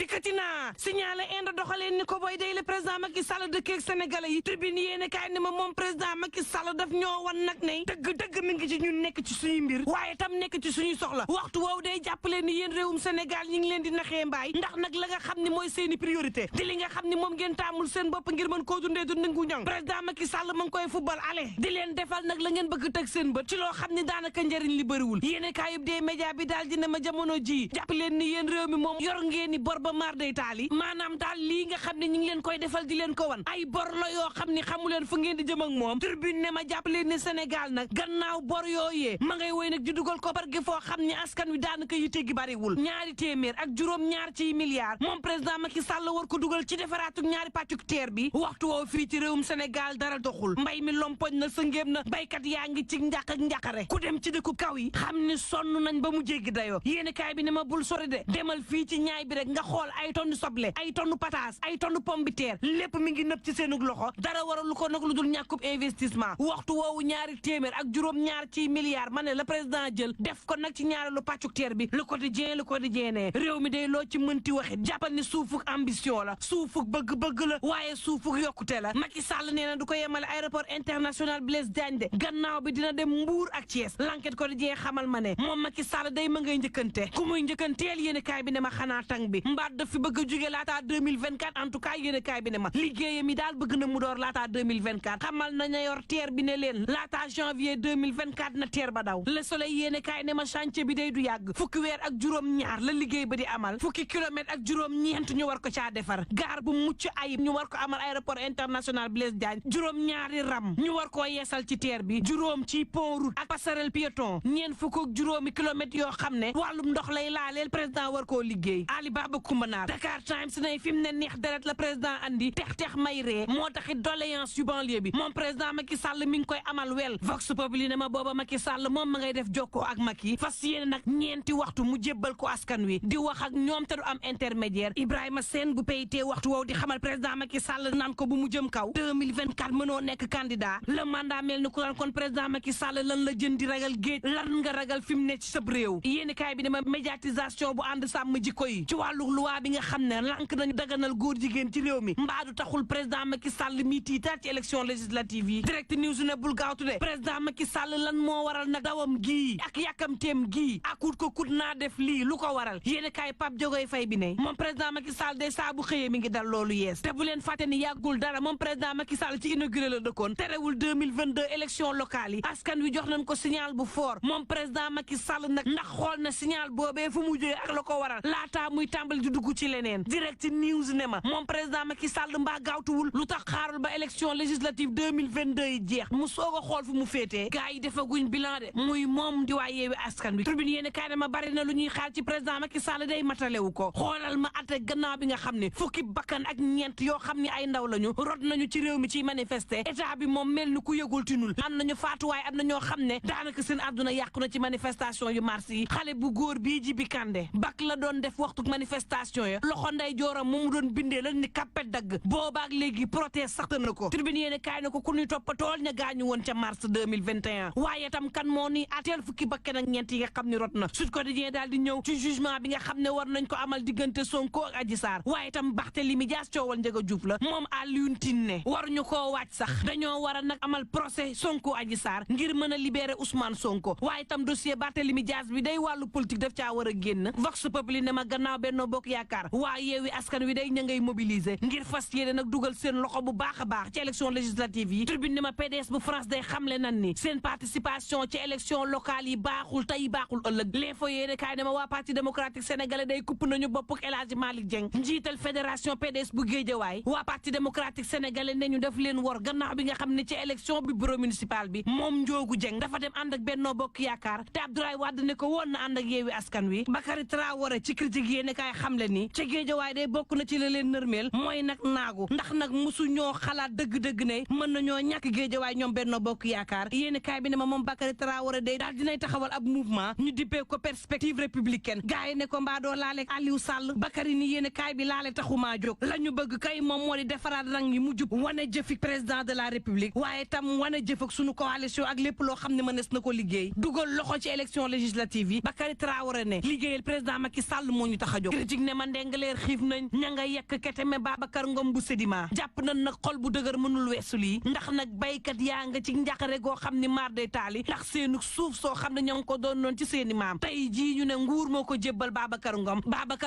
dikkati naa signalé Inde doxaleen ni ko boy day le président Macky Sall dëkkeeg Sénégalais yi tribune yéene kaay ne ma moom président Macky Sall daf ñoo wan nag ne dëgg mi ngi ci ñun nekk ci suñuy mbir waaye tam nekk ci suñuy soxla waxtu woowu day jàppale ni yéen réewum Sénégal ñi ngi leen di naxee mbaay ndax nag la nga xam ne mooy seeni priorité di li nga xam ne moom ngeen taamul seen bopp ngir mën koo dundee dund ngu ñoŋ président Macky Sall ma ngi koy football ale di leen defal nag la ngeen bëgg teg seen bët ci loo xam ne daanaka njëriñ li bëriwul yéene kaay yëpp dee média bi daal dina ma jamono ji jàpp leen ni yéen réew mi moom yor ngeen ni bor ba maar day taali maanaam daal lii nga xam ne ñi ngi leen koy defal di leen ko wan ay bor la yoo xam ne xamu leen fu ngeen di jëm ak moom tribune ne ma jàpp leen ni Sénégal nag gannaaw bor yooyee ma ngay woy nag di dugal ko barke foo xam ne askan wi daanaka yitte gi bariwul ñaari téeméer ak juróom ñaar ci milliards moom président Macky Sall war ko dugal ci defaraatu ñaari pàccuk teer bi waxtu woo fii ci réewum Sénégal dara doxul mbay mi lompoñ na sëngéem na baykat yaa ngi ci njàq ak njàqare ku dem ci dëkku kaw yi xam ni sonn nañ ba mu jéggi dayoo yéeni kaay bi ne ma bul sori de demal fii ci ñaay bi rek nga xool ay tonnu soble ay tonnu pataas ay tonnu pomme de terre lépp mi ngi nëpp ci seenug loxo dara waralu ko nag lu dul ñàkkub investissement waxtu woowu ñaari téeméer ak juróom ñaar ci milliards ma ne la président jël def ko nag ci ñaareelu pàccuk teer bi le quotidien ne réew mi day loo ci mënti waxit jàppal ni suufuk ambition la suufuk bëgg-bëgg la waaye suufuk yokkute la Macky Sall nee na du ko yemale aéroport international Blaise Diagne de gannaaw bi dina dem Mbour ak Thiès l'enquête quotidien xamal ma ne moom Macky Sall day ma ngay njëkkante ku muy njëkkanteel yéene kaay bi ne ma xanaa tàng bi mbaat daf fi bëgg a jóge laataa 2024 en tout cas yéene kaay bi ne ma liggéeyam yi daal bëgg na mu door laataa 2024 xamal na ña yor teer bi ne leen laataa janvier 2024 na teer ba daw le soleil yéene kaay ne ma chantier bi day du yàgg fukki weer ak juróom ñaar la liggéey ba di amal fukki kilomètre ak juróom ñeent ñu war ko caa defar gaar bu mucc ayib ñu war ko amal aéroport international Blaise Diagne juróom ñaari ram ñu war koo yeesal ci teer bi juróom ci pont route ak passerelle piéton ñeent fukk ak juróomi kilomètres yoo xam ne wàllum ndox lay laaleel président war koo liggéey Ali Baba Koumbanar Dakar Times ne fi mu ne neex deret la président andi tex may ree moo taxit doléance yu banlieue bi moom président Macky Sall mi ngi koy amal wel Vox Populi ne ma booba Macky Sall moom ma ngay def jokkoo ak Macky fas yéene nag ñeenti waxtu mu jébbal ko askan wi di wax ak ñoom te du am intermédiaire Ibrahima Sène bu PIT waxtu woowu di xamal président Macky Sall naan ko bu mu jëm kaw 2024 mënoo nekk candidat le mandat mel ni ku naan kon président Macky Sall lan la jën di ragal géej lan nga ragal fi mu ne ci sab réew yéeni kaay bi ne ma médiatisation bu ànd sàmm jikko yi ci wàllu loi bi nga xam ne lank nañu daganal góor jigéen ci réew mi mbaadu taxul président Macky Sall mi tiitaat ci élection législative yi direct news ne bul gaawtu de président Macky Sall lan moo waral nag dawam gii ak yàkkamteem gii akut ko kut naa def lii lu ko waral yéeni kaay Pape Diogoy Faye bi ne moom président Macky Sall day saa bu xëyee mi ngi dal loolu yees te bu leen fàtte ni yàggul dara moom président Macky Sall ci inauguré la dëkkoon terewul 2022 élection locale yi askan wi jox nañ ko signal bu fort moom président Macky Sall nag ndax xool na signal boobee fu mu jógee ak la ko waral laataa muy tàmbali di dugg ci leneen direct news ne ma moom président Macky Sall mbaa gaawtuwul lu tax xaarul ba élection législative 2022 yi jeex mu soog a xool fu mu féetee gars yi defaguñ bilan de muy moom di waa yeewi askan wi tribune yéene kaay ma bari na lu ñuy xaar ci président Macky Sall day matalewu ko xoolal ma ate gannaaw bi nga xam ne fukki bakkan ak ñeent yoo xam ne ay ndaw lañu rot nañu ci réew mi ciy manifester état bi moom mel ni ku yëgul tinul am nañu faatuwaay am na ñoo xam ne daanaka seen àdduna yàqu na ci manifestation yu mars yi xale bu góor bii ji bi kande bak la doon def waxtu manifestation ya loxo nday jooram mu doon bindee lan ni kappet dagg boobaak léegi protest sax na ko tribune yéene kaay na ko ku ñuy toppatool ña gaañu woon ca mars 2021 waaye tam kan moo ni ateel fukki bakkan ak ñeent yi nga xam ne rot na Sud Quotidien daal di ñëw ci jugement bi nga xam ne war nañ ko amal diggante Sonko ak Adji Sarr waaye tam Barthélémy Dias coowal Ndiaga Diouf la moom Alioune Tine ne waruñu koo wàcc sax dañoo war a nag amal procès Sonko Adji Sarr ngir mën a libérer Ousmane Sonko waaye tam dossier Barthélémy Dias bi day wàllu politique daf caa war a génn Vox Populi ne ma gannaaw Benno Bokk Yaakaar waa Yewwi Askan Wi day ña ngay mobiliser ngir fas yéene nag dugal seen loxo bu baax a baax ci élection législative yi tribune ne ma PDS bu France day xamle nan ni seen participation ci élection locale yi baaxul tey baaxul ëllëg l'info yéene kaay ne ma waa parti démocratique sénégalais day kupp nañu bopp ak El Hadji Malick Dieng njiital fédération PDS bu Guédiawaye waa parti démocratique sénégalais ne ñu def leen wor gannaaw bi nga xam ne ci élection bi bureau municipal bi moom Ndiogou Dieng dafa dem ànd ak Benno Bokk Yaakaar te Abdoulaye Wade ne ko woon na ànd ak Yewwi Askan Wi Bakary Traoré ci critique yéene kaay xamle ni ca Guédiawaye day bokk na ci la leen nërmeel mooy nag naagu ndax nag musu ñoo xalaat dëgg-dëgg ne mën nañoo ñàkk Guédiawaye ñoom Benno Bokk Yaakaar yéene kaay bi ne ma moom Bakary Traoré day daal dinay taxawal ab mouvement ñu dippee ko perspective républicaine gars yi ne ko mbaa doo laale Aliou Sall Bakary ni yéene kaay bi laale taxumaa jóg la ñu bëgg kay moom moo di defaraat rang yi mu jub wane jëfi président de la république waaye tam wane jëf ak sunu coalition ak lépp loo xam ne mënees na ko liggéey dugal loxo ci élection législative yi Bakary Traoré ne liggéeyal président Macky Sall moo ñu tax a jóg critique ne ma ndengaleer xiif nañ ña nga yekk keteme Babacar Ngom bu Sedima jàpp nañ nag xol bu dëgër mënul weesu lii ndax nag baykat yaa nga ci njàqare goo xam ne maar day taali ndax seenu suuf soo xam ne ñoo ngi ko doon noon ci seeni maam tey jii ñu ne nguur moo ko jébbal Babacar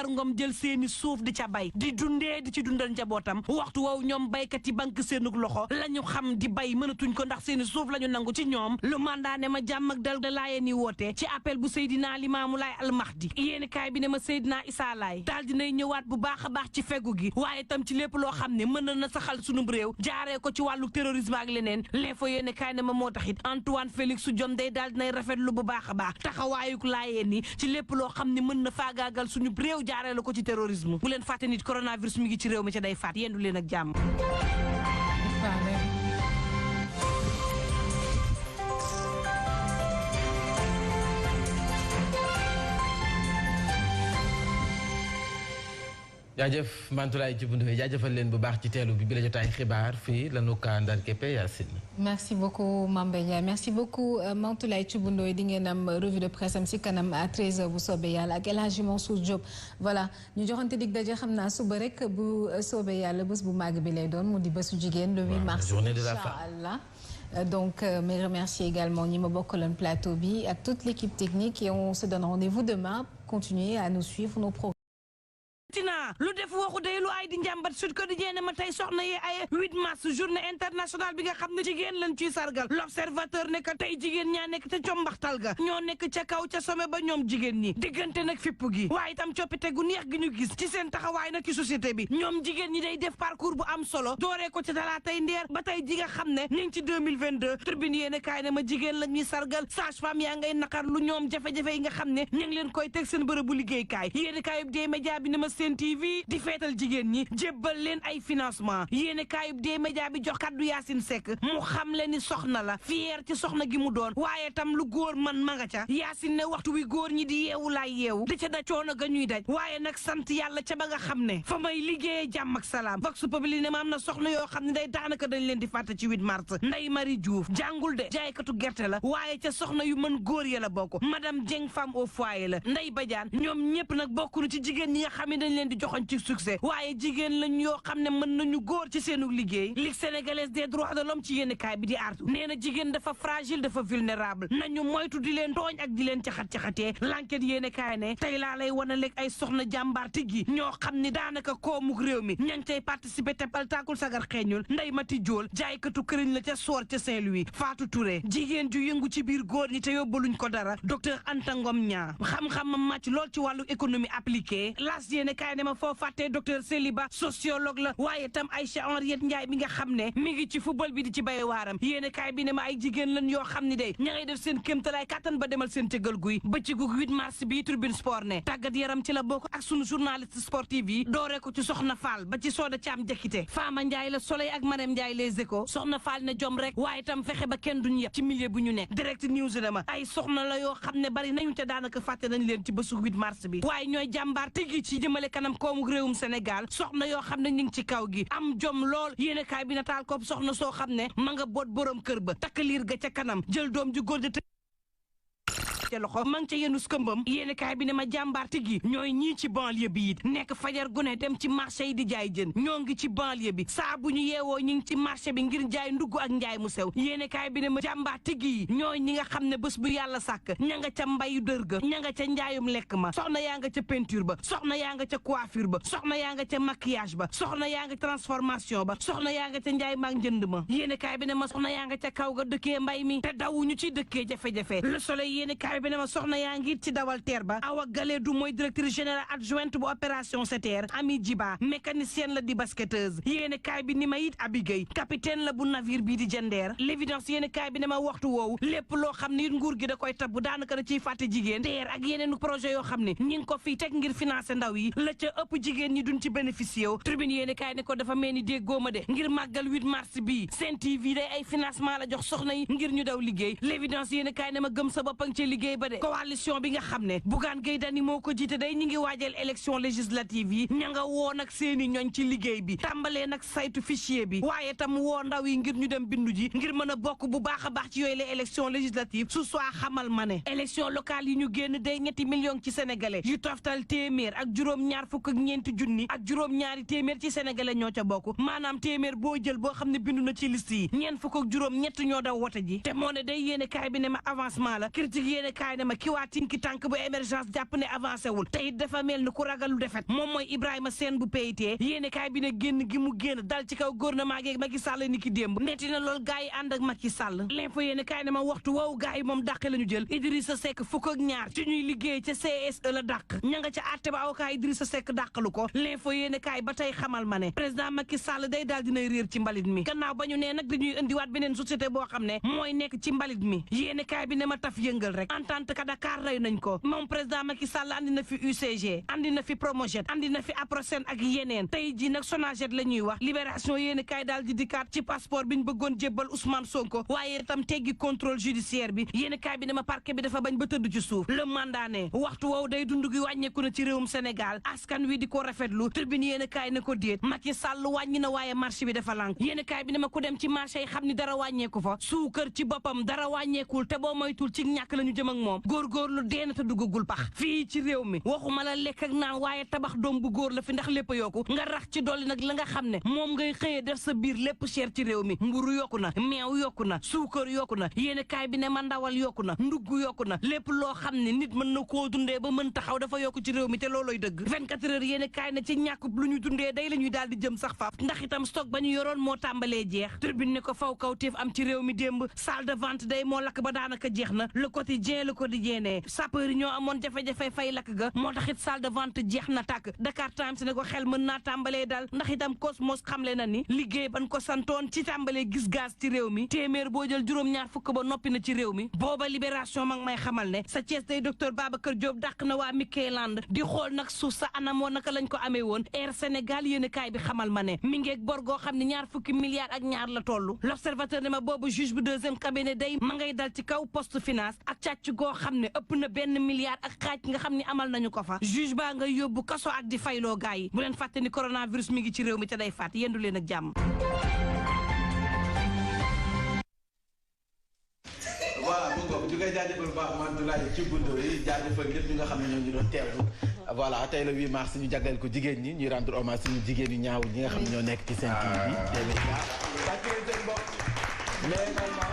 Ngom jël seeni suuf di ca bay di dundee di ci dundal njabootam waxtu wow ñoom baykat yi banque seenug loxo la ñu xam di bay mënatuñ ko ndax seeni suuf la ñu nangu ci ñoom lu mandat ne ma jàmm ak dal da laayee ni woote ci appel bu Seydina Limaamu Laay Almahdi yéeni kaay bi ne ma Seydina Issa Laay daal dinay ñëwaat bu baax a baax ci fegu gi waaye tam ci lépp loo xam ne mën na saxal sunub réew jaaree ko ci wàllu terrorisme ak leneen l'info yéeni kaay ne ma moo taxit Antoine Félix Diome day daal dinay rafetlu bu baax a baax taxawaayuk laayee ni ci lépp loo xam ne mën na faagaagal suñu réew jaaree la ko ci terrorisme bu leen fàtte nit coronavirus mi ngi ci réew mi ca day faat yendu leen ak jàmm jaajëf Mantoulaye Thioub Ndoye jaajëfal leen bu baax ci teelu bi la jotaay xibaar fii lanu ka ndar keppe Yacine. merci beaucoup Mame Ndiaye merci beaucoup Mantoulaye Thioub Ndoye di ngeen am revue de presse am si kanam à 13h bu soobee yàlla ak El Hadji Mansour Diop voilà ñu joxante dig daje xam naa suba rek bu soobee yàlla bés bu màgg bi lay doon mu di bésu jigéen le 8 mars journée de la femme inchallah donc mais remercier également ñi ma bokkaloon plateau bi ak toute l'équipe technique et on se donne rendez-vous demain continuez à nous suivre nos programmes. lu def waxu day lu ay di njàmbat Sud Quotidien ne ma tey soxna yi ay 8 mars journée internationale bi nga xam ne jigéen lañ ciy sargal l'observateur ne ka tey jigéen ñaa nekk ca combaxtal ga ñoo nekk ca kaw ca sommet ba ñoom jigéen ñi diggante nag fippu gi waaye itam coppite gu neex gi ñu gis ci seen taxawaay nag ci société bi ñoom jigéen ñi day def parcours bu am solo dooree ko ca dalaa tey ndeer ba tey ji nga xam ne ñu ngi ci 2022 tribune yéene kaay ne ma jigéen la ñuy sargal sage-femme yaa ngay naqar lu ñoom jafe-jafe yi nga xam ne ñu ngi leen koy teg seen bërëbu liggéeykaay yéene kaayub dee média bi ne ma Sen TV di feetal jigéen ñi jébbal leen ay financement yéene kaayub dee média bi jox kaddu Yacine Seck mu xam le ni soxna la fier ci soxna gi mu doon waaye tam lu góor man ma nga ca Yacine ne waxtu wi góor ñi di yeewu laay yeewu di ca daj coono ga ñuy daj waaye nag sant yàlla ca ba nga xam ne fa may liggéeyee jàmm ak salaam vox populi ne ma am na soxna yoo xam ne day daanaka dañ leen di fàtte ci 8 mars Ndeye Marie Diouf jàngul de jaaykatu gerte la waaye ca soxna yu mën góor ya la bokk madame Dieng femme au foyer la Ndeye Badiane ñoom ñëpp nag bokkuñu ci jigéen ñi nga xam ne dañ leen di joxoñ ci succès waaye jigéen lañ yoo xam ne mën nañu góor ci seenu liggéey Ligue sénégalaise des droits de l'homme ci yénn kaay bi di artu nee na jigéen dafa fragile dafa vulnérable nañu moytu di leen tooñ ak di leen caxat-caxatee l'enquête yénn kaay ne tey laa lay wan a léeg ay soxna jàmbaar tiggi ñoo xam ni daanaka koomuk réew mi ña ngi cay participer te paltaakul sagar xeeñul Ndeye Mati Diol jaaykatu këriñ la ca soor ca Saint-Louis Fatou Touré jigéen ju yëngu ci biir góor ñi te yóbbaluñ ko dara docteur Anta Ngom ñaa xam-xamam màcc lool ci wàllu économie appliquée las yénn kaay ne ma foo fàttee docteur Céliba sociologue la waaye tam Aïcha Henriette Ndiaye mi nga xam ne mi ngi ci football bi di ci bay waaram yéen kaay bi ne ma ay jigéen lañ yoo xam ne day ña ngay def seen kéemtalaay kàttan ba demal seen cëggal guy bëccëgu 8 mars bi tribune sport ne tàggat yaram ci la bokk ak sunu journaliste sportif yi dooree ko ci Soxna Fall ba ci Soda Thiam Jakite Fama Ndiaye la Soleil ak Marème Ndiaye les Échos Soxna Fall ne jom rek waaye tam fexe ba kenn duñ yëpp ci milieu bu ñu nekk direct news ne ma ay soxna la yoo xam ne bari nañu te daanaka fàtte nañ leen ci bésu 8 mars bi waaye ñooy jàmbaar tigi ci jëmale kanam koomu réewum Sénégal soxna yoo xam ne ñu ngi ci kaw gi am jom lool yéene kaay bi nataal ko soxna soo xam ne ma nga boot borom kër ba takk liir ga ca kanam jël doom ju góor ja loxo ma ngi ca yenu skëmbam yéeni kaay bi ne ma jàmbaar tigi ñooy ñii ci banlieue bi it nekk fajar gune dem ci marché yi di jaay jën ñoo ngi ci banlieue bi saa bu ñu yeewoo ñi ngi ci marché bi ngir jaay ndugg ak njaay mu sew yéeni kaay bi ne ma jàmbaar tigi yi ñooy ñi nga xam ne bés bu yàlla sàkk ña nga ca mbayu dër ga ña nga ca njaayum lekk ma soxna yaa nga ca peinture ba soxna yaa nga ca coiffure ba soxna yaa nga ca maquillage ba soxna yaa nga transformation ba soxna yaa nga ca njaay maag njënd ma yéeni kaay bi ne ma soxna yaa nga ca kaw ga dëkkee mbay mi te dawuñu ci dëkkee jafe-jafe Le Soleil yéeni kaay bi ne ma soxna yaa ngi ci dawal teer ba Awa Galédou mooy directrice générale adjointe bu opération SETER Ami Djiba mécanicienne la di basketteuse yéene kaay bi ni ma it Abigay capitaine la bu navire bii di Jandeer L'évidence yéene kaay bi ne ma waxtu woowu lépp loo xam ne it nguur gi da koy tabbu daanaka da ciy fàtte jigéen teer ak yeneen projet yoo xam ne ñi ngi ko fii teg ngir financer ndaw yi la ca ëpp jigéen ñi duñ ci bénéficier wu tribune yéene kaay ne ko dafa mel ni déggóoma de ngir màggal 8 mars bii Sen TV day ay financement la jox soxna yi ngir ñu daw liggéey L'évidence yéene kaay ne ma gëm sa bopp ci liggéey liggéey ba de coalition bi nga xam ne Bougane Gueye Dany moo ko jiite day ñi ngi waajal élection législative yi ña nga woo nag seeni ñoñ ci liggéey bi tàmbalee nag saytu fichier bi waaye tam woo ndaw yi ngir ñu dem bindu ji ngir mën a bokk bu baax a baax ci yooyu la élection législative su soit xamal ma ne élection locale yi ñu génn day ñetti millions ci sénégalais yu toftal téeméer ak juróom-ñaar fukk ak ñeenti junni ak juróom-ñaari téeméer ci sénégalais ñoo ca bokk maanaam téeméer boo jël boo xam ne bindu na ci liste yi ñeent fukk ak juróom ñett ñoo daw wote ji te moo ne day yéene kaay bi ne ma avancement la critique yéene kaay ne ma ki waa tinki tànk bu émergence jàpp ne avancé wul te it dafa mel ni ku ragalu defet moom mooy Ibrahima Sène bu PIT yéene kaay bi ne génn gi mu génn dal ci kaw gouvernement gi Macky Sall ni ki démb netti na lool gars yi ànd ak Macky Sall l'info yéene kaay ne ma waxtu woowu gars yi moom dàq la ñu jël Idrissa Seck fukk ak ñaar ci ñuy liggéey ca CSE la dàq ña nga ca àtte ba avocat Idrissa Seck dàqalu ko l'info yéene kaay ba tey xamal ma ne président Macky Sall day daal dinay réer ci mbalit mi gannaaw ba ñu nee nag dañuy indiwaat beneen société boo xam ne mooy nekk ci mbalit mi yéene kaay bi ne ma taf yëngal rek entente ka Dakar rey nañ ko moom président Macky Sall andi na fi UCG andi na fi Promojet andi na fi Aprocen ak yeneen tey ji nag Sonaget la ñuy wax libération yéene kaay daal di dikkaat ci passeport bi ñu bëggoon jébbal Ousmane Sonko waaye itam teggi contrôle judiciaire bi yéene kaay bi ne ma parquet bi dafa bañ ba tëdd ci suuf le mandat ne waxtu woowu day dund gi wàññeeku na ci réewum Sénégal askan wi di ko rafetlu tribune yéene kaay ne ko déet Macky Sall wàññi na waaye marché bi dafa lànk yéene kaay bi ne ma ku dem ci marché yi xam ni dara wàññeeku fa suukar ci boppam dara wàññeekul te boo moytul ci ñàkk la ñu jëm ak moom góorgóorlu deena te duggagul pax fii ci réew mi waxuma la lekk ak naan waaye tabax doom bu góor la fi ndax lépp a yokku nga rax ci dolli nag la nga xam ne moom ngay xëyee def sa biir lépp cher ci réew mi mburu yokku na meew yokku na suukar yokku na yéene kaay bi ne ma ndawal yokku na ndugg yokku na lépp loo xam ne nit mën na koo dundee ba mën taxaw dafa yokku ci réew mi te looloy dëgg 24 heures yéene kaay ne ci ñàkkub lu ñu dundee day la ñuy daal di jëm sax faaf ndax itam stock ba ñu yoroon moo tàmbalee jeex tribune ne ko faw kaw téef am ci réew mi démb salle de vente day moo lakk ba daanaka jeex na le quotidien ne sapeur yi ñoo amoon jafe-jafe fay lakk ga moo tax it salle de vente jeex na tàkk Dakar Times ne ko xel mën naa tàmbalee dal ndax itam Cosmos xamle na ni liggéey ban ko santoon ci tàmbalee gis gaz ci réew mi téeméer boo jël juróom-ñaar fukk ba noppi na ci réew mi booba libération mag may xamal ne sa Thiès day docteur Babacar Diop dàq na waa Mikeland di xool nag suuf sa anam woon naka lañ ko amee woon Air Sénégal yéen kaay bi xamal ma ne mi ngeeg bor goo xam ne ñaar fukki milliards ak ñaar la toll l'observateur ne ma boobu juge bu deuxième cabinet day ma ngay dal ci kaw poste finance ak càcc goo xam ne ëpp na benn milliard ak xaaj nga xam ne amal nañu ko fa juge baa ngay yóbbu kaso ak di fayloo gaay yi bu leen fàtte ni coronavirus mi ngi ci réew mi te day faat yendu leen ak jàmm. voilà bu ngoog ñu koy jaajëfal bu baax Mantoulaye ci bundo yi jaajëfal ñëpp ñi nga xam ne ñoo ñu doon teewlu voilà tey le 8 mars ñu jagleel ko jigéen ñi ñuy rendre hommage suñu jigéen yu ñaaw ñi nga xam ne ñoo nekk ci seen TV bi mais également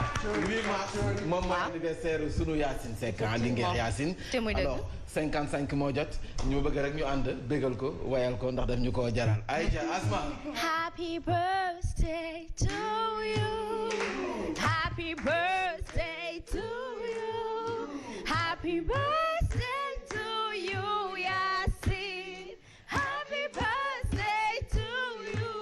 8 mars moom mooy anniversaire sunu Yacine Seck Linguère Yacine alors 55 moo jot ñu bëgg rek ñu ànd bégal ko wayal ko ndax daf ñu koo jaral Aïcha Asma. Happy birthday to you. Happy birthday to you. Happy birthday to you, Yacine. Happy birthday to you.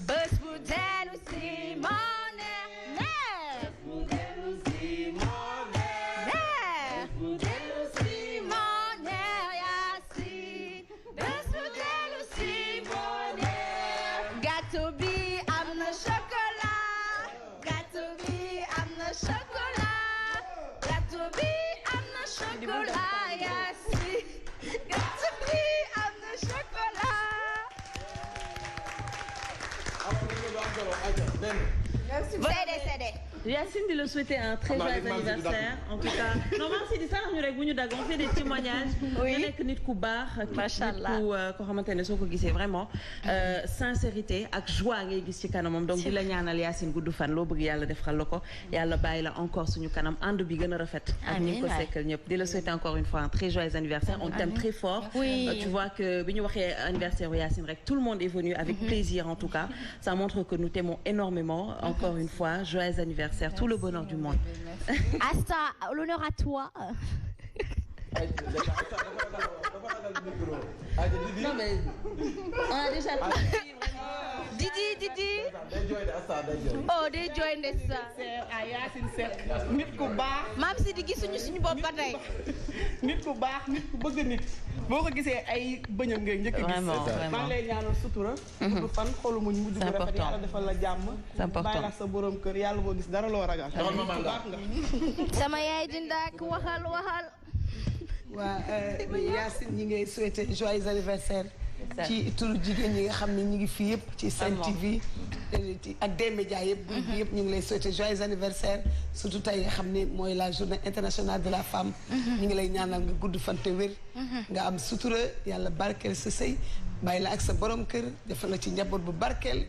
Bés bu dellu si moo neex. Bés bu dellu si moo neex. Bés bu dellu si moo neex, Yacine. Bés bu dellu si moo neex. Gâteau bi am na chocolat. Gâteau bi am na chocolat. Gâteau bi am na chocolat, Yacine. Gâteau bi am na chocolat. Yacine di le souhaiter un très joyeux anniversaire en tout cas non man si di sax ñu rek bu ñu dagg on fait des témoignages nga nekk nit ku baax macha allah nit ku koo xamante ne soo ko gisee vraiment sincérité ak joie ngay gis ci kanamam donc di la ñaanal Yacine gudd fan loo bëgg yàlla defal la ko yàlla bàyyi la encore suñu kanam ànd bi gën a rafet ak ñu ko sekkal ñëpp di la souhaiter encore une fois un très joyeux anniversaire on t'aime très fort tu vois que bi ñu waxee anniversaire Yacine rek tout le monde est venu avec plaisir en tout cas ça montre que nous t'aimons énormément encore une fois joyeux anniversaire tout le bonheur du monde. Asta, l'honneur à toi. Non mais on a déjà tout dit, vraiment. Didi Didi. Oh day jooy ndeysaan. Yacine Seck nit ku baax. Maam Sidi gisuñu suñu bopp ba tey. nit ku baax nit ku bëgg nit. boo ko gisee ay bëñam ngay njëkk a gis. maa ngi lay ñaanal sutura. bu fan xolu muñ mujj bu rafet yàlla defal la jàmm. bàyyi la sa borom kër yàlla boo gis dara loo ragal. nit ku baax nga. sama yaay dindaak waxal. waa Yacine ñi ngay souhaiter joyeux anniversaire. ci turu jigéen ñi nga xam ne ñu ngi fii yëpp ci Sen TV ak des médias yëpp groupe bi yëpp ñu ngi lay souhaiter joyeux anniversaire surtout tey nga xam ne mooy la journée internationale de la femme ñu ngi lay ñaanal nga gudd fan te wér nga am sutura yàlla barkeel sa sëy bàyyi la ak sa borom kër defal la ci njaboot bu barkeel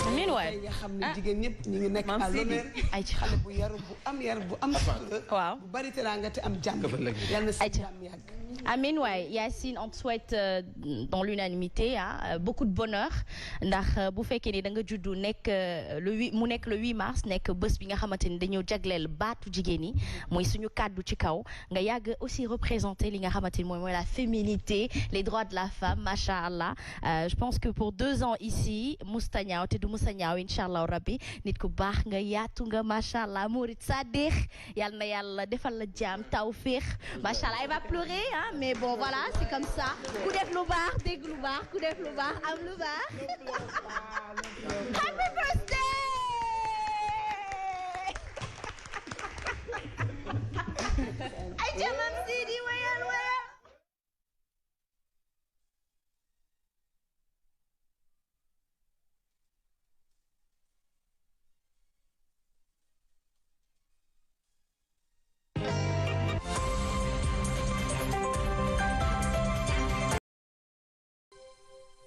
amiin waay tey nga xam ne jigéen ñëpp ñu ngi nekk à l'honneur ay ci xale bu yaru bu am yar bu am sutura waaw bu bari teraanga te am jàmm yàlla na sa jàmm yàgg Amin waay Yacine on te souhaite dans l'unanimité beaucoup de bonheur ndax bu fekkee ni da nga juddu nekk le 8 mars nekk bés bi nga xamante ni dañoo jagleel baatu jigéen ñi mooy suñu kàddu ci kaw nga yàgg aussi représenter li nga xamante ni mooy la féminité les droits de la femme macha allah je pense que pour 2 ans ici musta ñaaw te du musta ñaaw incha allah rabbi nit ku baax nga yaatu nga macha allah Mourid Sadikh yal na yàlla defal la jàmm tawfiq macha allah elle va pleurer mais bon voilà c'est comme ça ku def lu baax dégg lu baax ku def lu baax am lu baax happy birthday ay jamam Sidi wayal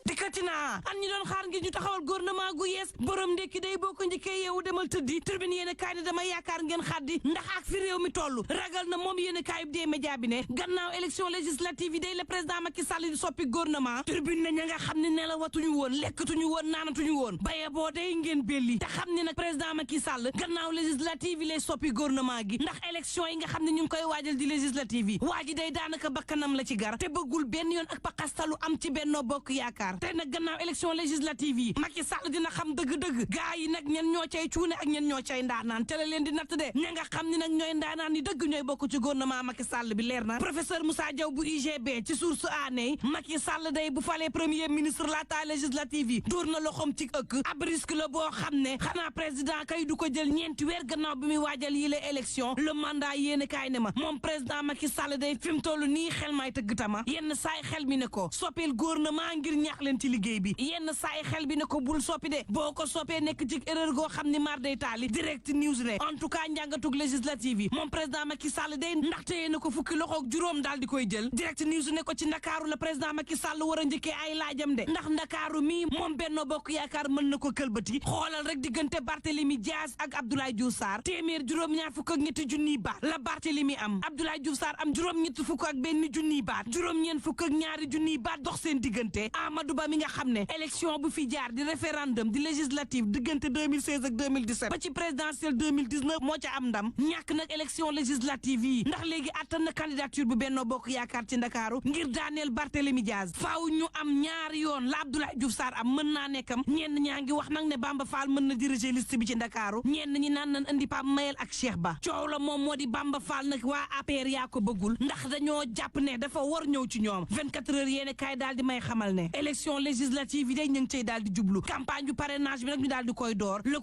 dikkatina an ñi doon xaar ngir ñu taxawal gouvernement gu yees borom ndekki day boo ko njëkkee yeewu demal tëddi turbine yéen kaay ne dama yaakaar ngeen xaddi ndax ak fi réew mi toll ragal na moom yéen kaayub dee média bi ne gannaaw élection législative yi day le président Macky Sall di soppi gouvernement turbine na ña nga xam ne nelawatuñu woon lekkatuñu woon naanatuñu woon baye boo day ngeen belli te xam ne nag président Macky Sall gannaaw législative yi lay soppi gouvernement gi ndax élection yi nga xam ne ñu ngi koy waajal di législative yi waa ji day daanaka bakkanam la ci gar te bëggul benn yoon ak paqastalu am ci Benno Bokk Yaakaar te nag gannaaw élection législative yi Macky Sall dina xam dëgg-dëgg gaa yi nag ñen ñoo cay cuune ak ñen ñoo cay ndaanaan te la leen di natt de ña nga xam ni nag ñooy ndaanaan ni dëgg ñooy bokk ci gouvernement Macky Sall bi leer na professeur Moussa Diaw bu UGB ci source aané Macky Sall day bu falee premier ministre laata législative yi dóor na loxoom ci ëkk ab risque la boo xam ne xanaa président kay du ko jël ñeenti weer gannaaw bi muy waajal yi la élection le mandat yéene kaay ne ma moom président Macky Sall day fi mu toll nii xel may tëgg tama yenn saay xel mi ne ko soppil gouvernement ngir ñaax leen ci liggéey bi yenn saay xel bi ne ko bul soppi de boo ko soppee nekk ci erreur goo xam ni mar day taali direct news ne en tout cas njàngatug législative yi moom président Macky Sall day ndaxte yéen ko fukki loxoog juróom daal di koy jël direct news ne ko ci ndakaaru la président Macky Sall war a njëkkee ay laajam de ndax ndakaaru mi moom Benno Bokk Yaakaar mën na ko këlbati xoolal rek diggante Barthélémy Dias ak Abdoulaye Diouf Sarr téeméer juróom-ñaar fukk ak ñetti junniy baat la Barthélémy am Abdoulaye Diouf Sarr am juróom-ñetti fukk ak benn junniy baat juróom-ñeent fukk ak ñaari junniy baat dox seen diggante Amadou Ba mi nga xam ne élection bu fi jaar di référendum di législative diggante 2016 ak 2017 ba ci présidentielle 2019 moo ca am ndam ñàkk nag élection législative yi ndax léegi attan na candidature bu Benno Bokk Yaakaar ci Ndakaaru ngir daaneel Barthélémy Dias faaw ñu am ñaari yoon la Abdoulaye Diouf Sarr am mën naa nekkam ñenn ñaa ngi wax nag ne Bamba Fall mën na diriger liste bi ci Ndakaaru ñenn ñi naan nañ indi Pape Mayel ak Cheikh Ba coow la moom moo di Bamba Fall nag waa APR yaa ko bëggul ndax dañoo jàpp ne dafa war ñëw ci ñoom 24 heures yéene kaay daal di may xamal ne élection législative yi day ñu ngi cay daal di jublu campagne bu parrainage bi nag ñu daal di koy door le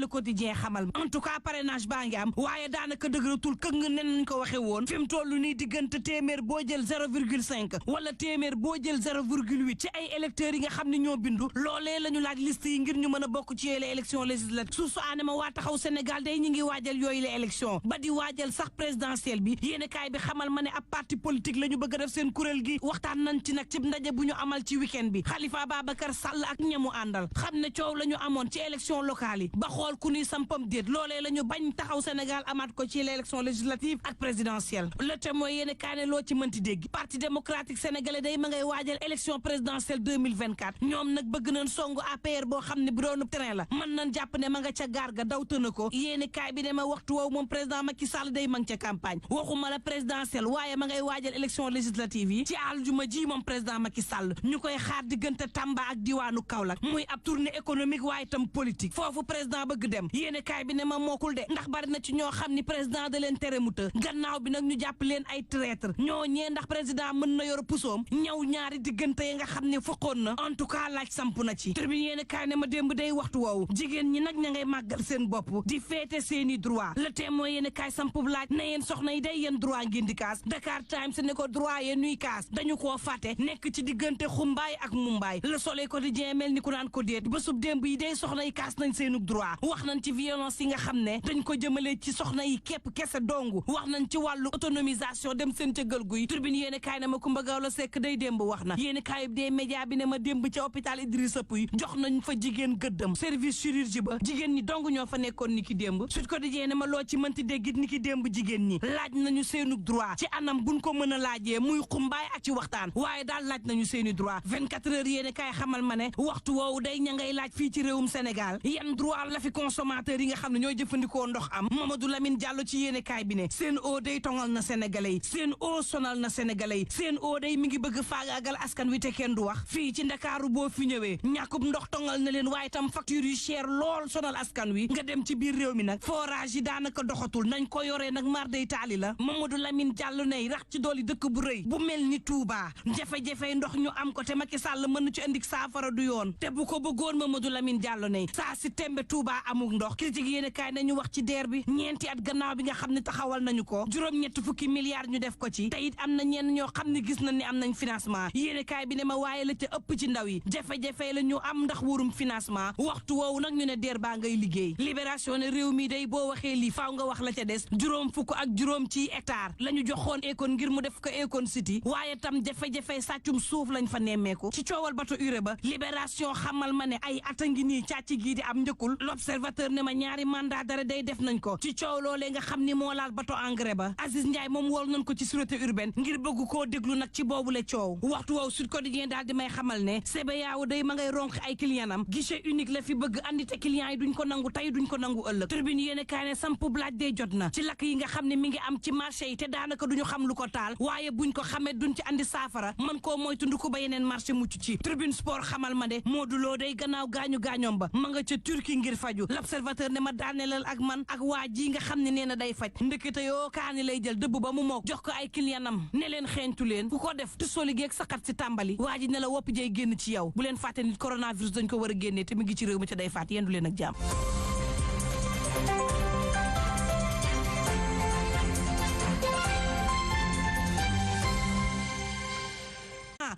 quotidien xamal en tout cas parrainage baa ngi am waaye daanaka dëgëratul këng nga nen ñu ko waxee woon fi mu toll nii diggante téeméer boo jël 0,5 wala téeméer boo jël 0,8 ci ay électeurs yi nga xam ne ñoo bindu loolee la ñu laaj liste yi ngir ñu mën a bokk ci yooyu la élection législative su aane ma waa taxaw Sénégal day ñu ngi waajal yooyu la élection ba di waajal sax présidentielle bi yéene kaay bi xamal ma ne ab parti politique la ñu bëgg a def seen kuréel gi waxtaan nañ ci nag ci ndaje bu ñu amal ci week-end bi Khalifa Babacar Sall ak ñamu àndal xam ne coow la ñu amoon ci élection locale yi ba xool ku ñuy sampam déet loolee la ñu bañ taxaw Sénégal amaat ko ci élection législative ak présidentielle le témoin yéene kaay ne loo ci mënti dégg parti démocratique sénégalais day ma ngay waajal élection présidentielle 2024 ñoom nag bëgg nañ songu APR boo xam ne bu doonu terrain la mën nañ jàpp ne ma nga ca gaar ga daw tëna ko yéene kaay bi ne ma waxtu woowu moom président Macky Sall day ma nga ca campagne waxuma la présidentielle waaye ma ngay waajal élection législative yi ci aljuma ji moom président Macky Sall ñu koy xaar diggante Tamba ak diwaanu Kaolack muy ab tournée économique waaye tam politique foofu président bëgg dem yéene kaay bi ne ma mookul de ndax bari na ci ñoo xam ni président da leen tere mu të gannaaw bi nag ñu jàpp leen ay traître ñoo ñee ndax président mën na yor pusoom ñaw ñaari diggante yi nga xam ne fokkoon na en tout cas laaj samp na ci tribune yéene kaay ne ma démb day waxtu woowu jigéen ñi nag ña ngay màggal seen bopp di féete seeni droit le témoin yéene kaay sampub laaj na yéen soxna yi day yéen droit ngeen di kaas Dakar Times ne ko droit yee nuy kaas dañu koo fàtte nekk ci diggante xumbaay ak mumbaay Le Soleil quotidien mel ni ku naan ko déet bésub démb yi day soxna yi kaas nañ seenug droit wax nañ ci violence yi nga xam ne dañ ko jëmale ci soxna yi képp kese dongu wax nañ ci wàllu autonomisation dem seen ca gël guy tribune yéene kaay ne ma Kumba Gawlo Seck day démb wax na yéene kaay bi dee média bi ne ma démb ca hôpital Idrissa Pouye jox nañ fa jigéen gëddam service chirurgie ba jigéen ñi dong ñoo fa nekkoon ni ki démb Sud Quotidien ne ma loo ci mënti déggit ni ki démb jigéen ñi laaj nañu seenug droit ci anam buñ ko mën a laajee muy xumbaay ak ci waxtaan waaye daal laaj nañu seeni droit 24 heures yéene kaay xamal ma ne waxtu woowu day ña ngay laaj fii ci réewum Sénégal yan droit la fi consommateur yi nga xam ne ñooy jëfandikoo ndox am Mamadou Lamine Diallo ci yéene kaay bi ne seen eau day tongal na sénégalais yi seen eau sonal na sénégalais yi seen eau day mi ngi bëgg faagaagal askan wi te kenn du wax fii ci Ndakaaru boo fi ñëwee ñàkkub ndox tongal na leen waaye tam facture yu cher lool sonal askan wi nga dem ci biir réew mi nag forage yi daanaka doxatul nañ ko yoree nag mar day taali la Mamadou Lamine Diallo ne rax ci dooli dëkk bu rëy bu mel ni Touba jafe-jafe ndox ñu am ko te Macky Sall mën na ci indi saafara du yoon te bu ko bëggoon Mamadou Lamine Diallo ne saa si tembe Touba amul ndox critique yéene kaay nañu wax ci DER bi ñeenti at gannaaw bi nga xam ne taxawal nañu ko juróom-ñett fukki milliards ñu def ko ci te it am na ñenn ñoo xam ne gis nañ ni am nañ financement yéene kaay bi ne ma waaye la ca ëpp ci ndaw yi jafe-jafe la ñu am ndax wurum financement waxtu woowu nag ñu ne DER baa ngay liggéey libération ne réew mi day boo waxee lii faaw nga wax la ca des juróom fukk ak juróom ci hectare la ñu joxoon Akon ngir mu def ko Akon City waaye tam jafe-jafe sàccum suuf lañ fa nemmeeku ci coowal bato urée ba libération xamal ma ne ay ata ngi nii càcc gii di am njëkkul l'observateur ne ma ñaari mandat d'arrêt day def nañ ko ci coow loolee nga xam ni moo laal bato engrais ba Aziz Ndiaye moom wol nañ ko ci sûreté urbaine ngir bëgg koo déglu nag ci boobule coow waxtu woow Sud Quotidien daal di may xamal ne CBAO day ma ngay ronk ay clientam guichet unique la fi bëgg andi te clients yi duñ ko nangu tey duñ ko nangu ëllëg tribune yéene kaay ne samp laaj day jot na ci lakk yi nga xam ne mi ngi am ci marché yi te daanaka duñu xam lu ko taal waaye buñ ko xamee duñ ci andi saafara man koo moytu ndu ko ba yeneen marché mucc ci tribune sport xamal ma de Modou Lo day gannaaw gaañoom ba ma nga ca Turquie ngir faju l'observateur ne ma daaneelal ak man ak waa ji nga xam ne nee na day faj ndekete yoo kaani lay jël dëbb ba mu mook jox ko ay clientam ne leen xeeñtu leen ku ko def te soli geeg saxat si tàmbali waa ji ne la wopp jey génn ci yow bu leen fàtte nit coronavirus dañ ko war a génnee te mi ngi ci réew mi te day faat yendu leen ak jàmm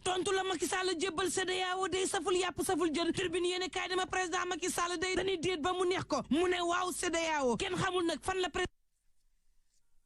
tontu la Macky Sall jébbal CEDEAO day saful yàpp saful jën tribune yéene kaay dama président Macky Sall day dañuy déet ba mu neex ko mu ne waaw CEDEAO kenn xamul nag fan la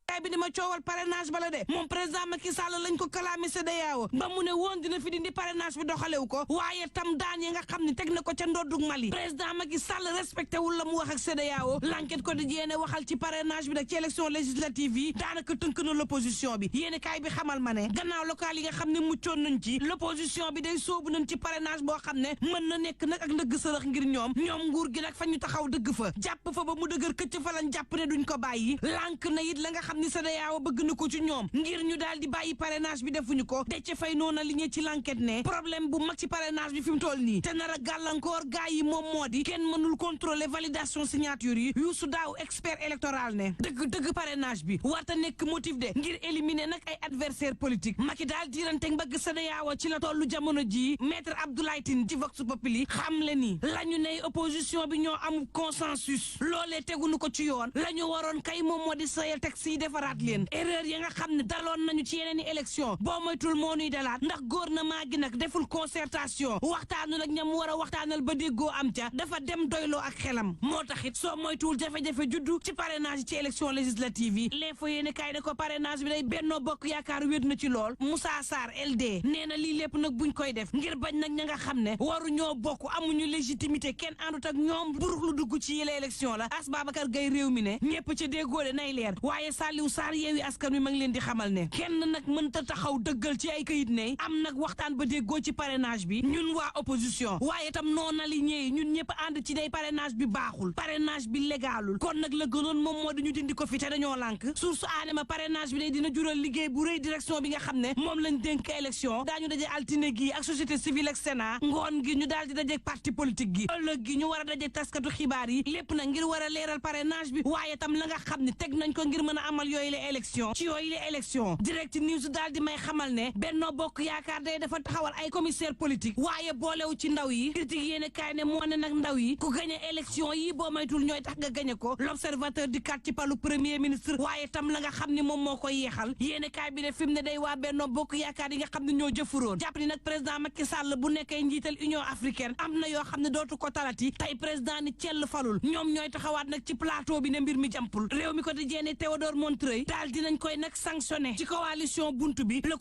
kaay bi ni ma coowal parrainage bala de moom président Macky Sall lañ ko kalaame CEDEAO ba mu ne woon dina fi dindi parrainage bi doxalewu ko waaye tam daan yi nga xam ne teg na ko ca ndoddug Mali président Macky Sall respecté wul la mu wax ak CEDEAO l'enquête quotidienne waxal ci parrainage bi nag ci élection législative yi daanaka tënk na l'opposition bi yéene kaay bi xamal ma ne gannaaw local yi nga xam ne muccoon nañ ci l'opposition bi day soobu nañ ci parrainage boo xam ne mën na nekk nag ak ndëgg sërëx ngir ñoom nguur gi nag fa ñu taxaw dëgg fa jàpp fa ba mu dëgër këcc fa lañ jàpp ne duñ ko bàyyi lànk na it la nga xam ni CEDEAO bëgg na ko ci ñoom ngir ñu daal di bàyyi parrainage bi defuñu ko Déthié Faye noona li ñe ci l'enquête ne problème bu mag ci parrainage bi fi mu toll nii te nar a gàllankoor gaay yi moom moo di kenn mënul contrôler validation signature yi Youssou Daaw expert électoral ne dëgg parrainage bi warta nekk motif de ngir éliminer nag ay adversaire politique Macky daal diirante mbagg CEDEAO ci la tollu jamono ji maître Abdoulaye Tine ci Vox Populi xam le ni la ñu ne opposition bi ñoo am consensus loolee tegunu ko ci yoon la ñu waroon kay moom moo di sayal texte yi defaraat leen erreur yi nga xam ne daloon nañu ci yeneen i élection boo moytul moo nuy dalaat ndax gouvernement gi nag deful concertation waxtaanu nag ñam war a waxtaanal ba déggoo am ca dafa dem doyloo ak xelam moo taxit soo moytuwul jafe-jafe juddu ci parrainage ci élection législative yi l'info yéene kaay ne ko parrainage bi day Benno Bokk Yaakaar wéet na ci lool Moussa Sarr LD nee na lii lépp nag buñ koy def ngir bañ nag ña nga xam ne waru ñoo bokk amuñu légitimité kenn àndut ak ñoom burux lu dugg ci yële élection la As Babacar Gaye réew mi ne ñëpp ca déggoo de nay leer waaye Saliou Sarr Yewwi Askan Wi ma ngi leen di xamal ne kenn nag mënta taxaw dëggal ci ay kayit ne am nag waxtaan ba déggoo ci parrainage bi ñun waa opposition waaye tam non aligné yi ñun ñëpp ànd ci day parrainage bi baaxul parrainage bi légalul kon nag la gënoon moom moo dañu dindi ko fi te dañoo lànk source aanema parrainage bi day dina jural liggéey bu rëy direction bi nga xam ne moom lañ dénk élection daañu daje altine gi ak société civile ak Sénat ngoon gi ñu daal di daje parti politique gi ëllëg gi ñu war a daje taskatu xibaar yi lépp nag ngir war a leeral parrainage bi waaye tam la nga xam ne teg nañ ko ngir mën a amal yooyu la élection ci yooyu la élection direct news daal di may xamal ne Benno Bokk Yaakaar day dafa taxawal ay commissaire politique waaye boolewu ci ndaw yi critique yéene kaay ne moo ne nag ndaw yi ku gañe élection yi boo maytul ñooy tax nga gañe ko l'observateur di kat ci palu premier ministre waaye tam la nga xam ne moom moo koy yeexal yéene kaay bi ne fi mu ne day waa Benno Bokk Yaakaar yi nga xam ne ñoo jëfuroon jàpp ni nag président Macky Sall bu nekkee njiital Union africaine am na yoo xam ne dootu ko talati tey président ni cell falul ñoom ñooy taxawaat nag ci plateau bi ne mbir mi jàmpul réew mi quotidien ne Théodore Montreuil daal dinañ koy nag sanctionné ci coalition buntu bi le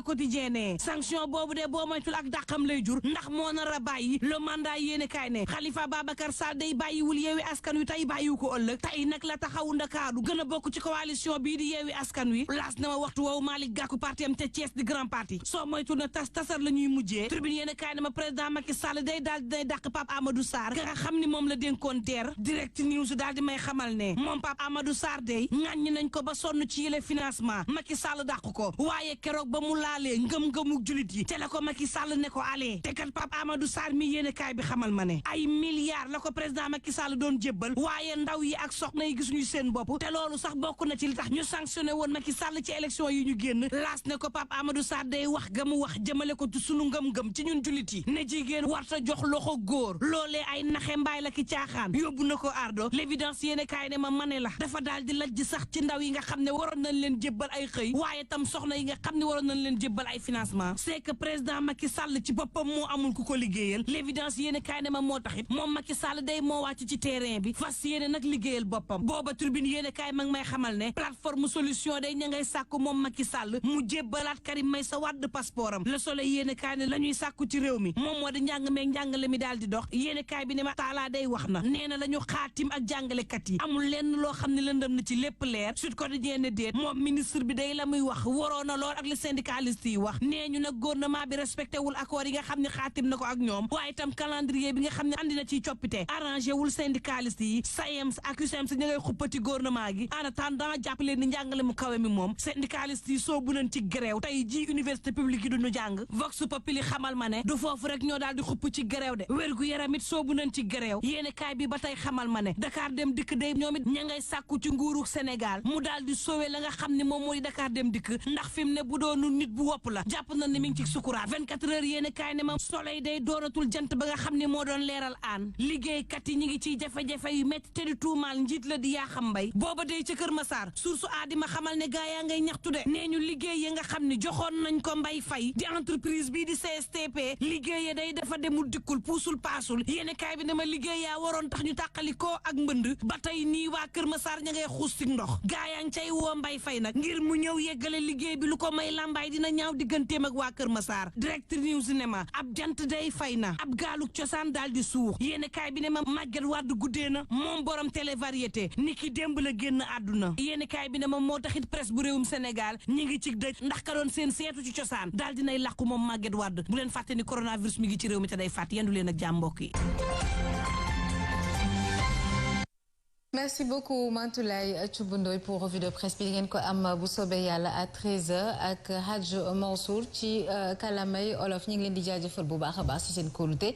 quotidien ne sanction boobu de boo moytul ak dàqam lay jur ndax moo nar a bàyyi le mandat yéene kaay ne Khalifa Babacar Sall day bàyyiwul Yewwi Askan Wi tey bàyyiwu ko ëllëg tey nag la taxawu Ndakaaru gën a bokk ci coalition bii di Yewwi Askan Wi laas na ma waxtu woowu Malick Gakou parti am te Thiès di grand parti soo moytul na tasar la ñuy mujjee tribune yéene kaay ne ma président Macky Sall day daal day dàq Pape Amadou Sarr ka nga xam ni moom la dénkoon DER direct news daal di may xamal ne moom Pape Amadou Sarr day ŋàññi nañ ko ba sonn ci yële financement Macky Sall dàq ko waaye keroog ba mu laalee ngëm-ngëmu julit yi te la ko Macky Sall ne ko alee te kat Pape Amadou Sarr mi yéene kaay bi xamal ma ne ay milliards la ko président Macky Sall doon jébbal waaye ndaw yi ak soxna yi gisuñu seen bopp te loolu sax bokk na ci li tax ñu sanctionné woon Macky Sall ci élection yi ñu génn laas ne ko Pape Amadou Sarr day wax ga mu wax jëmale ko ci sunu ngëm-ngëm ci ñun julit yi ne jigéen warta jox loxo góor loolee ay naxe mbaay la ki caaxaan yóbbu na ko ardo l'évidence yéene kaay ne ma mane la dafa daal di lajj sax ci ndaw yi nga xam ne waroon nañ leen jébbal ay xëy waaye tam soxna yi nga xam ne waroon nañ leen jébbal ay financement c'est que président Macky Sall ci boppam moo amul ku ko liggéeyal l'évidence yéene kaay ne ma moo taxit moom Macky Sall day moo wàcc ci terrain bi fas yéene nag liggéeyal boppam booba tribune yéene kaay mag may xamal ne plateforme solution day ña ngay sàkku moom Macky Sall mu jébbalaat Karim Meïssa Wade passeport am le soleil yéene kaay ne la ñuy sàkku ci réew mi moom moo di njàng meeg njàngale mi daal di dox yéene kaay bi ne ma taalaa day wax na nee na la ñu xaatim ak jàngalekat yi amul lenn loo xam ne lëndëm na ci lépp leer Sud Quotidien ne déet moom ministre bi day la muy wax waroon na lool ak li syndicaliste yi wax nee ñu nag gouvernement bi respecté wul accord yi nga xam ne xaatim na ko ak ñoom waaye itam calendrier bi nga xam ne andi na ciy coppite arrangé wul syndicaliste yi SAEMS ak USEMS ña ngay xuppati gouvernement gi en attendant jàppale ni njàngale mu kawe mi moom syndicaliste yi soobu nañ ci grève tey ji université publique yi duñu jàng Vox Populi xamal ma ne du foofu rek ñoo daal di xupp ci grève de wérgu yaram it soobu nañ ci grève yéene kaay bi ba tey xamal ma ne Dakar dem dikk day ñoom it ña ngay sàkku ci nguuru Sénégal mu daal di sowe la nga xam ne moom mooy Dakar dem dikk ndax fi mu ne bu doonu nit bu wopp la jàpp na ne mi ngi ci sukuraat 24 heures yéene kaay ne ma soleil day doonatul jant ba nga xam ne moo doon leeral aan liggéeykat yi ñi ngi ciy jafe-jafe yu métti te di tuumaal njiit la di Yakham Mbaye booba day ca Kër Massar source a di ma xamal ne gaa yaa ngay ñaxtu de nee ñu liggéey yi nga xam ne joxoon nañ ko Mbaye Faye di entreprise bii di CSTP liggéey day dafa demul dikkul puusul paasul yéene kaay bi ne ma liggéey yaa waroon tax ñu tàqali ko ak mbënd ba tey nii waa Kër Massar ña ngay xuus ci ndox gaa yaa ngi cay woo Mbaye Faye nag ngir mu ñëw yeggale liggéey bi lu ko may lambaay dina ñaaw digganteem ak waa Kër Massar direct news ne ma ab jant day fay na ab gaaluk cosaan daal di suux yéene kaay bi ne ma Maguette Wade guddee na moom borom télé variété ni ki démb la génn àdduna yéene kaay bi ne ma moo taxit presse bu réewum Sénégal ñi ngi ci dëj ndax ka doon seen seetu ci cosaan daal dinay làqu moom Maguette Wade bu leen fàtte ni coronavirus mi ngi ci réew mi te day fàtt yendu leen ak jàmm mbokk yi. Merci beaucoup Mantoulaye Thioub Ndoye pour revue de presse bi ngeen ko am bu soobee yàlla à 13h ak Hadj Mansour ci kalamay olof ñu ngi leen di jaajëfal bu baax a baax ci seen kóolute.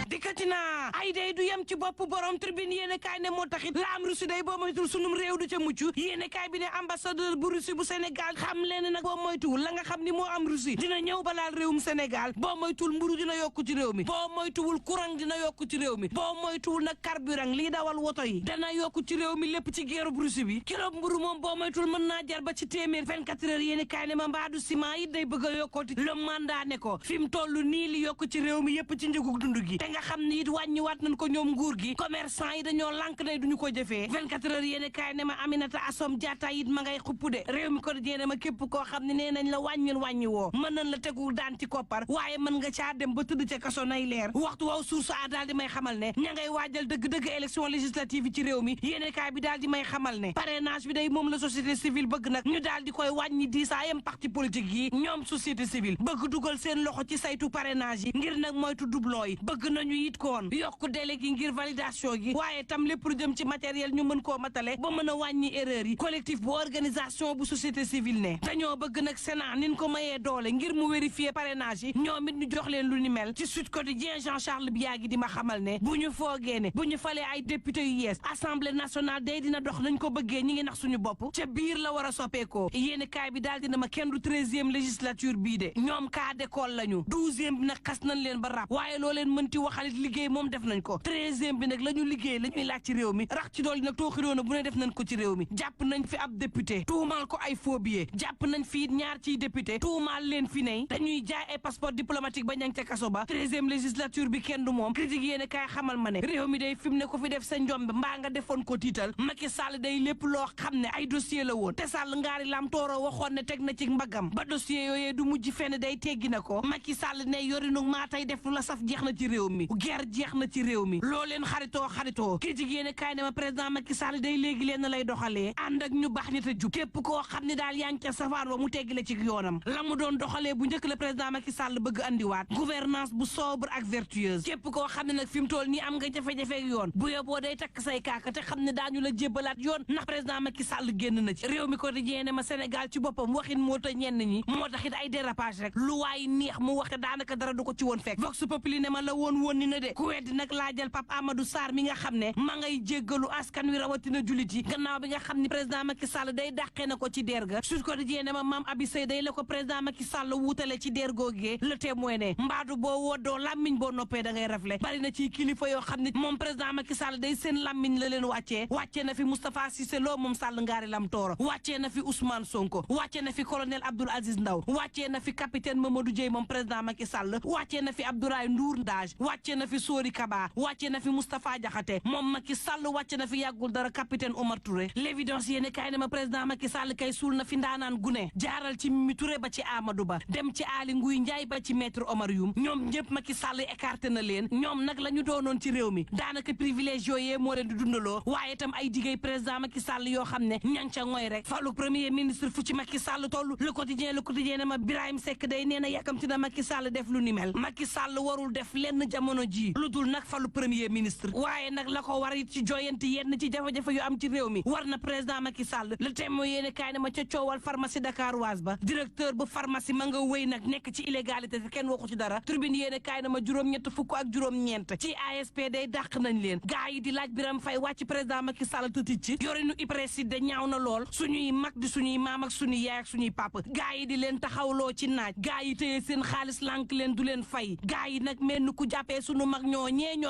dikkati naa ay day du yem ci bopp borom tribune yéene kaay ne moo taxit la am Russie day boo moytul sunum réew du ca mucc yéene kaay bi ne ambassadeur bu Russie bu Sénégal xam leen nag boo moytuwul la nga xam ni moo am Russie dina ñëw balaal réewum Sénégal boo moytuwul mburu dina yokku ci réew mi boo moytuwul courant dina yokku ci réew mi boo moytuwul nag carburant lii dawal woto yi dana yokku ci réew mi lépp ci guerre bu Russie bi kilo mburu moom boo moytuwul mën naa jar ba ci téeméer 24 heures yéene kaay ne ma mbaadu ciment yi day bëgg a yokkooti le mandat ne ko fi mu toll nii li yokku ci réew mi yépp ci njëgu dund gi te nga xam ne it wàññiwaat nañ ko ñoom nguur gi commerçant yi dañoo lànk ne duñu ko jëfee 24 heures yéene kaay ne ma Aminata Assome Diatta it ma ngay xupp de réew mi ko di ma képp koo xam ne nee nañ la wàññil wàññi woo mën nañ la tegu daan ci koppar waaye mën nga caa dem ba tëdd ca kaso nay leer waxtu waaw source a daal di may xamal ne ña ngay waajal dëgg-dëgg élection législative yi ci réew mi yéene kaay bi daal di may xamal ne parrainage bi day moom la société civile bëgg nag ñu daal di koy wàññi diisaayam parti politique yi ñoom société civile bëgg dugal seen loxo ci saytu parrainage yi ngir nag moytu doublon yi bëgg nañu it koon yokk délai gi ngir validation gi waaye tam lépp lu jëm ci matériel ñu mën koo matale ba mën a wàññi erreur yi collectif bu organisation bu société civile ne dañoo bëgg nag Sénat nin ko mayee doole ngir mu vérifier parrainage yi ñoom it ñu jox leen lu ni mel ci Sud Quotidien Jean Charles Biagui di ma xamal ne bu ñu foogee ne bu ñu falee ay député yu yees assemblée nationale day dina dox nañ ko bëggee ñi ngi nax suñu bopp ca biir la war a soppeekoo yéeni kaay bi daal dina ma kenn du 13e législature bii de ñoom cas d'école lañu 12e bi nag xas nañ leen ba rab waaye loo leen mënti waxalit liggéey moom def nañ ko 13e bi nag la ñu liggéey la ñuy laaj ci réew mi rax ci dool nag tooxidoona bu ne def nañ ko ci réew mi jàpp nañ fi ab député tuumaal ko ay faux billets jàpp nañ fi ñaar ciy député tuumaal leen fi ne dañuy jaay ay passeport diplomatique ba ñang ca kaso ba 13e législature bi kenn du moom critique yéene kaay xamal ma ne réew mi day fi mu ne ko fi def sa njombe mbaa nga defoon ko tiital Macky Sall day lépp loo xam ne ay dossier la woon te Sall ngaari lam tooro waxoon ne teg na ci mbagam ba dossier yooyee du mujj fenn day teggi na ko Macky Sall ne yorinu maa tey def lu la saf jeex na ci réew mi guerre jeex na ci réew mi loo leen xaritoo critique yéene kaay ne ma président Macky Sall day léegi leen lay doxalee ànd ak ñu baax ñi te jub képp koo xam ne daal yaa ngi ca safaan wa mu teggi la ci yoonam la mu doon doxalee bu njëkk la président Macky Sall bëgg andiwaat gouvernance bu sobre ak vertueuse képp koo xam ne nag fi mu toll nii am nga jafe-jafe yoon bu yóbboo day takk say kaaka te xam ne daañu la jébbalaat yoon ndax président Macky Sall génn na ci réew mi ko di jeene ma Sénégal ci boppam waxin moo ta ñenn ñi moo taxit ay dérapage rek lu waay neex mu wax te daanaka dara du ko ci woon fekk vox populi ne ma la woon ni na de ku weddi nag laajal Pape Amadou Sarr mi nga xam ne ma ngay jéggalu askan wi rawatina julit yi gannaaw bi nga xam ne président Macky Sall day dàqee na ko ci der ga Sud Quotidien ne ma maam Abi Sey day la ko président Macky Sall wuutale ci der googee Le Témoin ne mbaadu boo woddoo làmmiñ boo noppee da ngay rafle bari na ci kilifa yoo xam ne moom président Macky Sall day seen làmmiñ la leen wàccee na fi Moustapha Cissé Lo moom Sall ngaari lam tooro wàccee na fi Ousmane Sonko wàccee na fi colonel Abdoul Aziz Ndaw wàccee na fi capitaine Mamadou Dieye moom président Macky Sall wàccee na fi Abdoulaye Ndour Ndage wàccee na fi Sori Kaba wàccee na fi Moustapha Diakhaté moom Macky Sall wàcce na fi yàggul dara capitaine Omar Touré l'évidence yéene kaay ne ma président Macky Sall kay suul na fi ndaanaan gune jaaral ci Mimi Touré ba ci Amadou Ba dem ci Aly Ngouille Ndiaye ba ci maître Omar Youm ñoom ñëpp Macky Sall écarté na leen ñoom nag la ñu doonoon ci réew mi daanaka privilège yooyee moo leen di dundaloo waaye itam ay digéey président Macky Sall yoo xam ne ñang ca ngoy rek falu premier ministre fu ci Macky Sall toll le quotidien ne ma Birahim Seck day nee na yàkkamti na Macky Sall def lu ni mel Macky Sall warul def lenn jamono ji lu dul nag falu premier ministre waaye nag la ko war it ci joyanti yenn ci jafe-jafe yu am ci réew mi war na président Macky Sall le Témoin yéene kaay ne ma ca coowal pharmacie dakaroise ba directeur bu pharmacie ma nga wéy nag nekk ci illégalité te kenn waxu ci dara tribune yéene kaay ne ma juróom-ñett fukk ak juróom-ñeent ci ASP day dàq nañ leen gaa yi di laaj Birame Faye wàcc président Macky Sall tëtic ci yorinu IPRES de ñaaw na lool suñuy mag di suñuy maam ak suñuy yaay ak suñuy papa gaa yi di leen taxawloo ci naaj gaa yi téye seen xaalis lànk leen du leen fay gaa yi nag mel ni ku jàppee suñu mag ñoo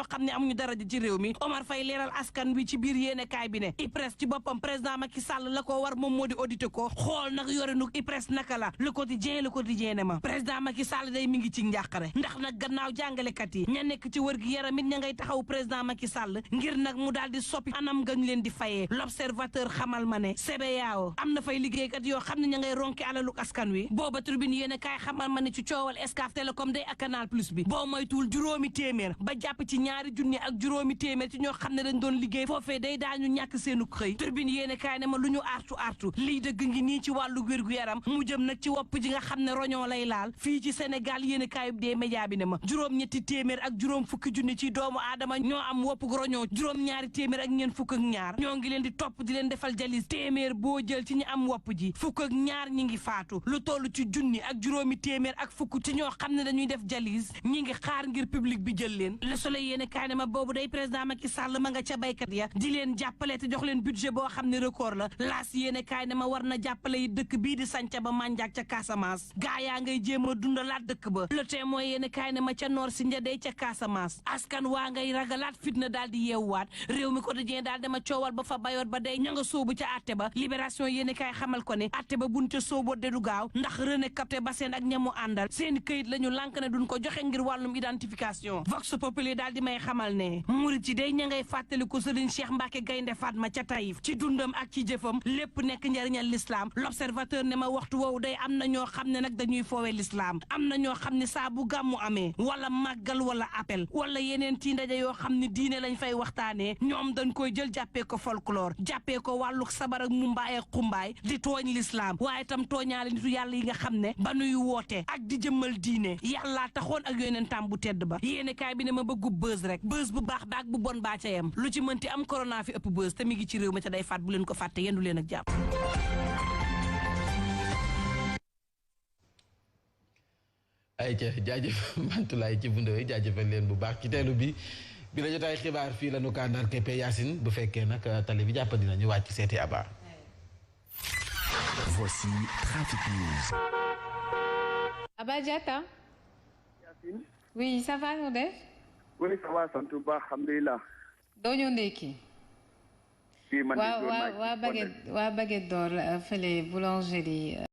xam ne amuñu daraja ci réew mi Omar Faye leeral askan wi ci biir yéene kaay bi ne IPRES ci boppam président Macky Sall la ko war moom moo di audité ko xool nag yorinu IPRES naka la le quotidien ne ma président Macky Sall day mi ngi ci njàqare ndax nag gannaaw jàngalekat yi ña nekk ci wër gi yaram it ña ngay taxaw président Macky Sall ngir nag mu daal di soppi anam gañ leen di fayee l'observateur xamal ma ne CBAO am na fay liggéeykat yoo xam ne ña ngay ronki alalu askan wi booba tribune yéen a kaay xamal ma ne ci coowal Excaf Télécom day ak Canal Plus bi boo moytuwul juróomi téeméer ba jàpp ci ñaari junni ak juróomi téeméer ci ñoo xam ne dañ doon liggéey foofee day daañu ñàkk seenu xëy tribune yéen a kaay ne ma lu ñu artu lii dëgg ngi nii ci wàllu wér-gu-yaram mu jëm nag ci wopp ji nga xam ne roñoo lay laal fii ci Sénégal yéen a kaayub dee média bi ne ma juróom-ñetti téeméer ak juróom fukki junni ci doomu aadama ñoo am wopp roñoo juróom-ñaari téeméer ak ñeent fukk ak ñaar ñoo ngi leen di topp di leen defal jalis téeméer boo jël ci ñi am wopp ji fukk ak ñaar ñi ngi faatu lu toll ci junni ak juróomi téeméer ak fukk ci ñoo xam ne dañuy def jalis ñi ngi xaar ngir public bi jël leen Le Soleil yéen a kaay ne ma boobu day président Macky Sall ma nga ca baykat ya di leen jàppale te jox leen budget boo xam ne record la laas yéen a kaay ne ma war na jàppale yi dëkk bii di Sanca ba Mandiack ca Casamance gaa yaa ngay jéem a dundalaat dëkk ba Le Témoin yéen a kaay ne ma ca Nord Sindia day ca Casamance askan waa ngay ragalaat fitna daal di yeewuwaat réew mi quotidien daal dama coowal ba fa bayoot ba day ña nga soobu ca atte ba Libération yéen a kaay xamal ko ne atte ba buñ ca sooboo de du gaaw ndax René Capté Bassène ak ñamu àndal seen këyit la ñu lànk ne duñ ko joxe ngir wàllum identification Vox Vox Populi daal di may xamal ne murit yi day ña ngay fàttaliku Serigne Cheikh Mbacke Gaynde Fatma ca Taïf ci dundam ak ci jëfam lépp nekk njariñal l'islam. L'Observateur ne ma waxtu woowu day am na ñoo xam ne nag dañuy foowee l'islam am na ñoo xam ne saa bu gàmmu amee wala màggal wala appel wala yeneen ci ndaje yoo xam ne diine lañ fay waxtaanee ñoom dañ koy jël jàppee ko folklore jàppee ko wàllu sabar ak mumbaay ak xumbaay di tooñ l'islam waaye tam tooñaale nitu yàlla yi nga xam ne ba nuy woote ak di jëmmal diine yàllaa taxoon ak yonentam bu tedd ba yéene kaay bi ne ma bëggu buzz rek buzz bu baax baak bu bon baa ca yem lu ci mënti am corona fi ëpp buzz te mi ngi ci réew ma ca day faat bu leen ko fàtte yendu leen ak jàmm. ay ca jaajëf Mantulaay ci bundo yi jaajëfal leen bu baax ci teelu bi la jotaay xibaar fii la nu kaa ndar keppe Yacine bu fekkee nag tali bi jàpp dina ñu wàcc seeti Aba. Voici Trafic News. Aba Diatta. Yacine. Oui, ça va noo def. Oui, ça va sant bu baax alhamdulilah. doo ñëw ndekki. fii man waa Baguette d'Or fële boulangerie